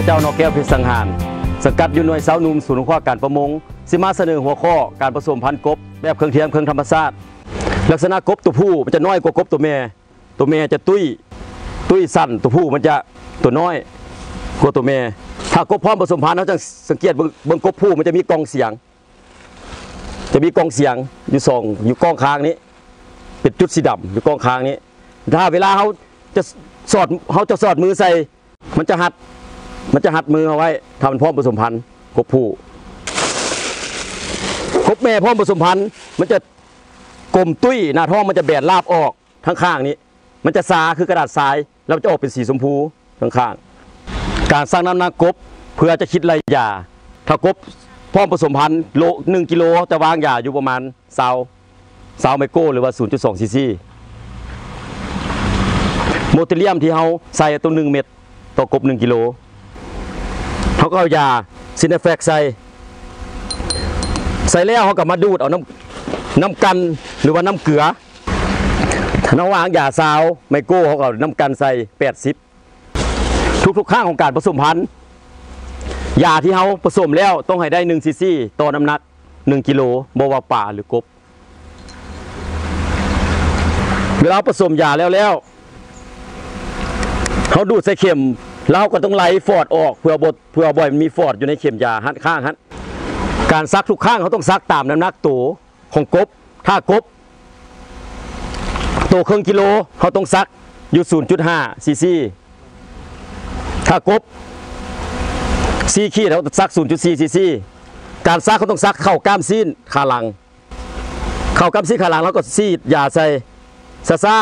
ເຈົ້າ ນອກແກ້ວ ເພັດສັງຫານ ສັງກັດຢູ່ໜ່ວຍຊາວໜຸ່ມ ສູນຄົ້ນຄວ້າການປະມົງ ຊິມາສະເໜີຫົວຂໍ້ການປະສົມພັນກົບແບບເຄື່ອງທຽມເຄື່ອງທຳມະຊາດ. ລັກສະນະກົບຕົວຜູ້ມັນຈະນ້ອຍກວ່າກົບຕົວແມ່, ຕົວແມ່ຈະຕຸ້ຍ, ຕຸ້ຍສັ້ນ, ຕົວຜູ້ມັນຈະຕົວນ້ອຍກວ່າຕົວແມ່. ຖ້າກົບພ້ອມປະສົມພັນ ເຮົາຈັ່ງສັງເກດເບິ່ງ, ເບິ່ງກົບຜູ້ມັນຈະມີກ່ອງສຽງ, ຈະມີກ່ອງສຽງຢູ່ສອງ, ຢູ່ກ້ອງຄາງນີ້ ເປັນຈຸດສີດຳຢູ່ກ້ອງຄາງນີ້. ຖ້າເວລາເຮົາຈະສອດ, ເຮົາຈະສອດມືໃສ່ ມັນຈະຮັດ, ມັນຈະຮັດມືເຮົາໄວ້ ຖ້າມັນພ້ອມປະສົມພັນ ກົບຜູ້. ກົບແມ່ພ້ອມປະສົມພັນ ມັນຈະກົມຕຸ້ຍ, ໜ້າທ້ອງມັນຈະແບນລາບອອກທາງຂ້າງນີ້, ມັນຈະຊາຄືກະດາດຊາຍ ແລ້ວມັນຈະອອກເປັນສີຊົມພູທາງຂ້າງ. ການຊັ່ງນ້ຳໜັກກົບເພື່ອຈະຄິດໄລ່ຢາ, ຖ້າກົບພ້ອມປະສົມພັນ ໂລ, ໜຶ່ງກິໂລ ຈະວາງຢາຢູ່ປະມານ ຊາວ, ຊາວໄມໂກຣ ຫຼືວ່າ ສູນຈຸດສອງ ຊີຊີ. ໂມເຕລຽມທີ່ເຮົາໃສ່ຕົວໜຶ່ງເມັດຕໍ່ກົບໜຶ່ງກິໂລ, ເຮົາກໍເອົາຢາຊີໂນແຟກໃສ່, ໃສ່ແລ້ວເຮົາກໍມາດູດເອົານ້ຳ, ນ້ຳກັ່ນ ຫຼືວ່ານ້ຳເກືອ. ຖ້າເຮົາວາງຢາຊາວໄມໂກຣ ເຮົາກໍເອົານ້ຳກັ່ນໃສ່ແປດສິບ. ທຸກໆຄັ້ງຂອງການປະສົມພັນ, ຢາທີ່ເຮົາປະສົມແລ້ວຕ້ອງໃຫ້ໄດ້ໜຶ່ງຊີຊີຕໍ່ນ້ຳໜັກໜຶ່ງກິໂລ, ບໍ່ວ່າປາ ຫຼື ກົບ. ເວລາປະສົມຢາແລ້ວໆ ເຮົາດູດໃສ່ເຂັມ ແລ້ວເຮົາກໍຕ້ອງໄລ່ຟອດອອກ ເພື່ອບໍ່, ເພື່ອບໍ່ໃຫ້ມັນມີຟອດຢູ່ໃນເຂັມຢາຫັ້ນ, ຂ້າງຫັ້ນ. ການສັກທຸກຄັ້ງເຮົາຕ້ອງສັກຕາມນ້ຳໜັກໂຕຂອງກົບ. ຖ້າກົບໂຕເຄິ່ງກິໂລ ເຮົາຕ້ອງສັກຢູ່ ສູນຈຸດຫ້າ ຊີຊີ. ຖ້າກົບສີ່ຂີດ ເຮົາສັກ ສູນຈຸດສີ່ ຊີຊີ. ການສັກເຮົາຕ້ອງສັກເຂົ້າກ້າມຊີ້ນຂາຫຼັງ. ເຂົ້າກ້າມຊີ້ນຂາຫຼັງ ເຮົາກໍສີດຢາໃສ່ຊ້າ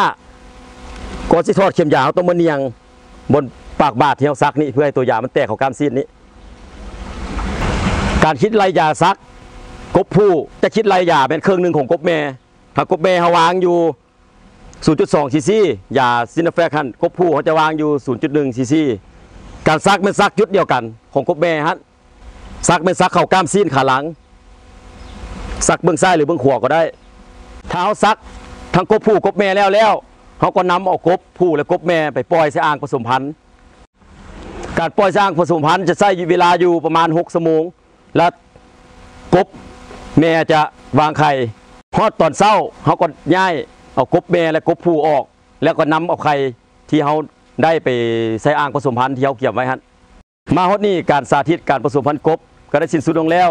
ໆ. ກ່ອນຊິຖອດເຂັມຢາ ເຮົາຕ້ອງມາໜ່ຽງ ບົນປາກບາດທີ່ເຮົາສັກນີ້ ເພື່ອໃຫ້ຕົວຢາມັນແຕກເຂົ້າກ້າມຊີ້ນນີ້. ການຄິດໄລ່ຢາສັກ ກົບຜູ້ຈະຄິດໄລ່ຢາແມ່ນເຄິ່ງໜຶ່ງຂອງກົບແມ່. ຖ້າກົບແມ່ເຮົາວາງຢູ່ ສູນຈຸດສອງ ຊີຊີ, ຢາຊີໂນແຟກຫັ້ນ ກົບຜູ້ເຮົາຈະວາງຢູ່ ສູນຈຸດໜຶ່ງ ຊີຊີ. ການສັກແມ່ນສັກຈຸດດຽວກັນຂອງກົບແມ່ຫັ້ນ. ສັກແມ່ນສັກເຂົ້າກ້າມຊີ້ນຂາຫຼັງ, ສັກເບື້ອງຊ້າຍ ຫຼື ເບື້ອງຂວາກໍໄດ້. ຖ້າເຮົາສັກທັງກົບຜູ້ກົບແມ່ແລ້ວແລ້ວ, ເຮົາກໍນຳເອົາກົບຜູ້ ແລະ ກົບແມ່ໄປປ່ອຍໃສ່ອ່າງປະສົມພັນ. ການປ່ອຍໃສ່ອ່າງປະສົມພັນຈະໃຊ້ເວລາຢູ່ປະມານຫົກຊົ່ວໂມງ ແລະ ກົບແມ່ຈະວາງໄຂ່. ຮອດຕອນເຊົ້າ ເຮົາກໍຍ້າຍເອົາກົບແມ່ ແລະ ກົບຜູ້ອອກ, ແລ້ວກໍນຳເອົາໄຂ່ທີ່ເຮົາໄດ້ໄປໃສ່ອ່າງປະສົມພັນທີ່ເຮົາກຽມໄວ້ຫັ້ນ. ມາຮອດນີ້ ການສາທິດການປະສົມພັນກົບກໍໄດ້ສິ້ນສຸດລົງແລ້ວ.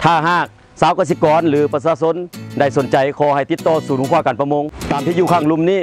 ຖ້າຫາກຊາວກະສິກອນ ຫຼື ປະຊາຊົນໃດສົນໃຈ, ຂໍໃຫ້ຕິດຕໍ່ສູນຄົ້ນຄວ້າການປະມົງ ຕາມທີ່ຢູ່ຂ້າງລຸ່ມນີ້.